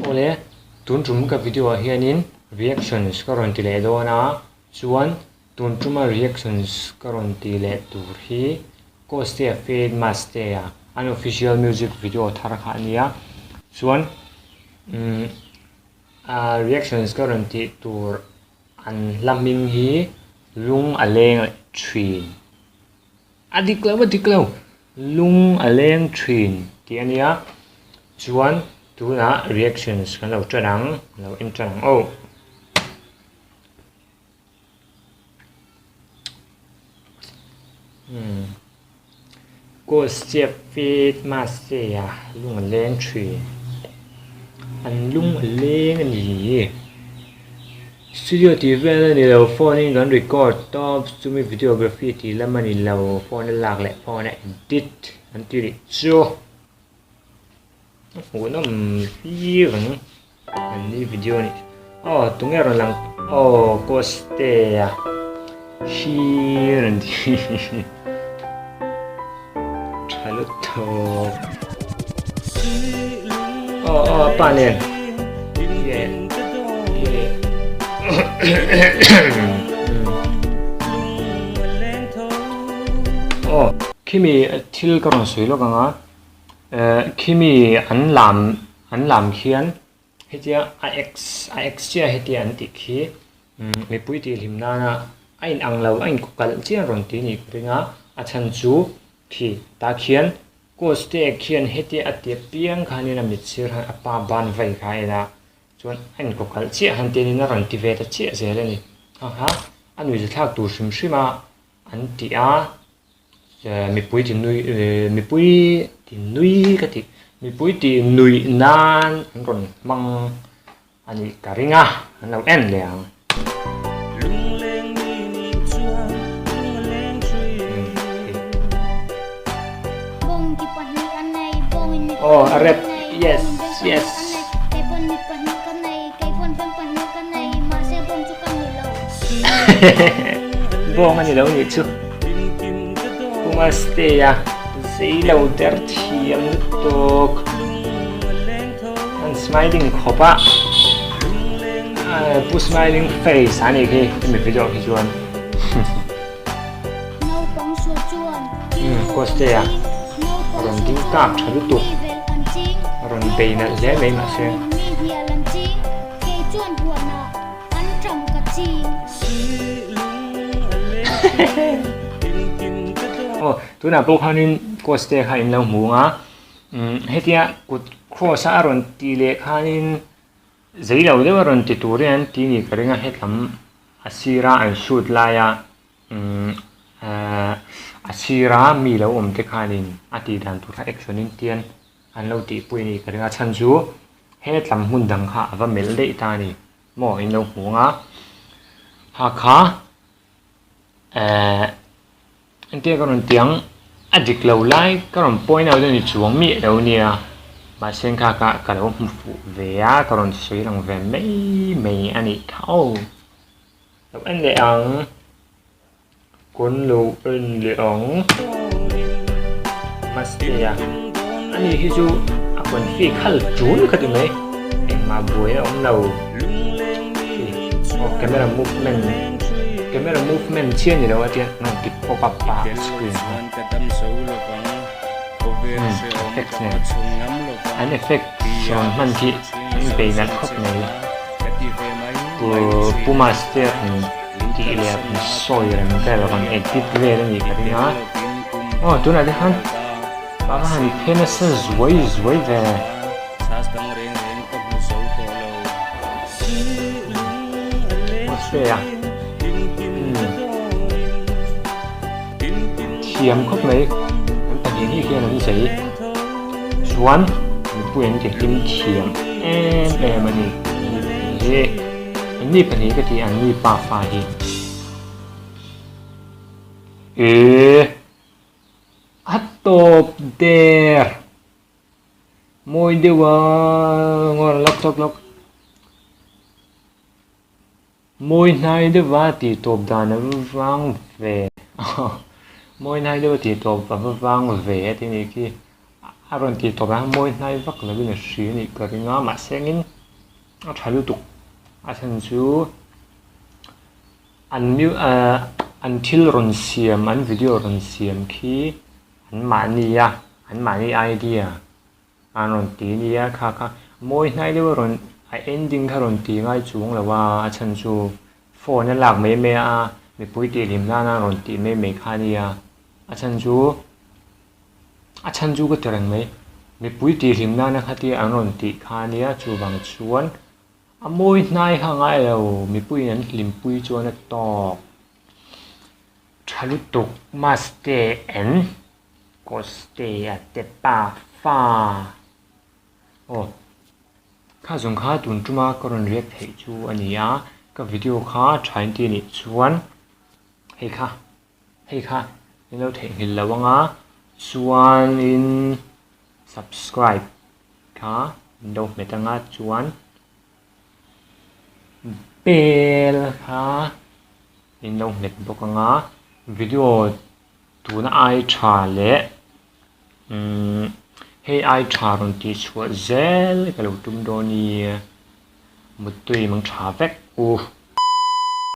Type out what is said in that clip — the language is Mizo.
Awle, tun tum ka video ah hianin reactions ka rawn ti leh dawn a, chuan tun tuma reactions ka rawn ti leh tur hi Costea Faith Mastea an official music video thar kha a nia, chuan umm reactions ka rawn tih tur an hla hming hi lung a leng leh thin. A dik lo a dik lo, lung a leng thin tih a nia, chuan tunah reactions kan lo tan ang, lo en tan ang aw. Umm Ghost chiap fit mahse a lung a leng thin, an lung a leng a ni. Studio tih vel a ni lo, phone in kan record tawp, chumi videography tih lam a ni lo, phone a lak leh phone a edit an ti rih chu. A hmuhnawm viau ang an ni video a nih chu. Aw tunge rawn lang aw Costea hi rawn ti tha lutuk. Aw aw pa nen. Aw khimi thil ka rawn sawi lawk ang a khimi an lam an lam khian hetia a x a x chiah hetia an tih khi mipui tih hlim nana a in ang lo a in kalh chiah rawn tih a nih ka ring a a chhan chu khi tah khian Coach te khian hetia a ti apiang khanin a mit sir khan a pa ban vai kha a en a, chuan a inkawp khalh chiah han tianin a rawn ti ve ta chiah zel a ni. Ha ha, a nuihza thlak tur hrim hrim a an ti a, mipui ti nui mipui ti nui ka ti, mipui ti nuih nan an rawn hmang A nih ka ring a, an lo en leh ang. Aw a rep yes yes. Bawng a ni lo nih chu. Puma stay a zei lo der thiam lutuk. An smiling khawp a pu smiling face a nih khi hemi video khi chuan Costea a rawn ding kak tha lutuk a rawn bei nalh hle mai mahse aw tunah pawh khanin Costea kha in lo hmu ang a. Umm hetia kut cross a a rawn tih leh khanin zei lo deuh a rawn ti turin an ti ni ka ring a hetlam a sira an shoot laia umm ehh a sira mi lo awm te khanin a tih dan tur kha action in tian an lo tihpui a nih ka ring a chhan chu hetlam hmun dang kha a va melh daih ta a ni maw in lo hmu ang a ha kha ehh. Entia ka rawn ti ang, a dik lo lai ka rawn point out a ni chuang miah lo nia, mahse kha kha ka lo hmu fuh ve a, ka rawn sawi lang ve mai mai a nih kha aw. Lo en leh ang, kawn lo en leh ang, Mastea ani hi chu a confi khal tul ka ti mai, engmah buai a awm lo. Aw camera movement camera movement chiah ni lo a tia rawn ti pop up a screen kha effect nen an effect rawn hman khi an bei nalh khawp mai pu pu master tih leh an sawi rem vel rawn edit vel a nih ka ring a aw tunah te khan a va han phe nasa zuai zuai ve. Australia Thiam khawp mai an pahnih hi hian an zei chuan mipui an ti hlim thiam em em a ni hi an ni pahnih ka tih an ni pafa hi eh a tawp der. Mawi deuh a ngawr lawk lawk lawk. Mawi hnai deuh a tih tawp dan a vang ve. Mawi hnai deuh a tih tawp a va vang ve a ti nih khi. A rawn tih tawp ah mawi hnai vak lovin a hria a nih ka ring a, mahse engin a tha lutuk. A chhan chu an ahh an thil rawn siam an video rawn siam khi an mahni a an mahni idea an rawn ti nia kha kha mawi hnai deuh a rawn a ending kha rawn ti ngai chuang lo a a chhan chu phone a lak mai mai a mipui tih hlim nana a rawn tih mai mai kha a nia a chhan chu a chhan chu ka ti reng mai mipui tih hlim nana khatia an rawn tih kha a nia chuvang chuan a mawi hnai kha a ngai lo mipuiin an hlimpui chuan a tawk tha lutuk maste en. Costea te pa fa. Aw, kha zawng kha tun tuma ka rawn riak theih chu a ni a, ka video kha tha in ti anih chuan hei kha, hei kha min lo theihnghilh lo ang a, chuanin subscribe kha min lo hmet ang a, chuan bell kha min lo hmet bawk ang a, video. Tuna ai tha leh umm hei ai tha rawn tih chhuah zel ka lo tum dawn i muttui mang tha vek u.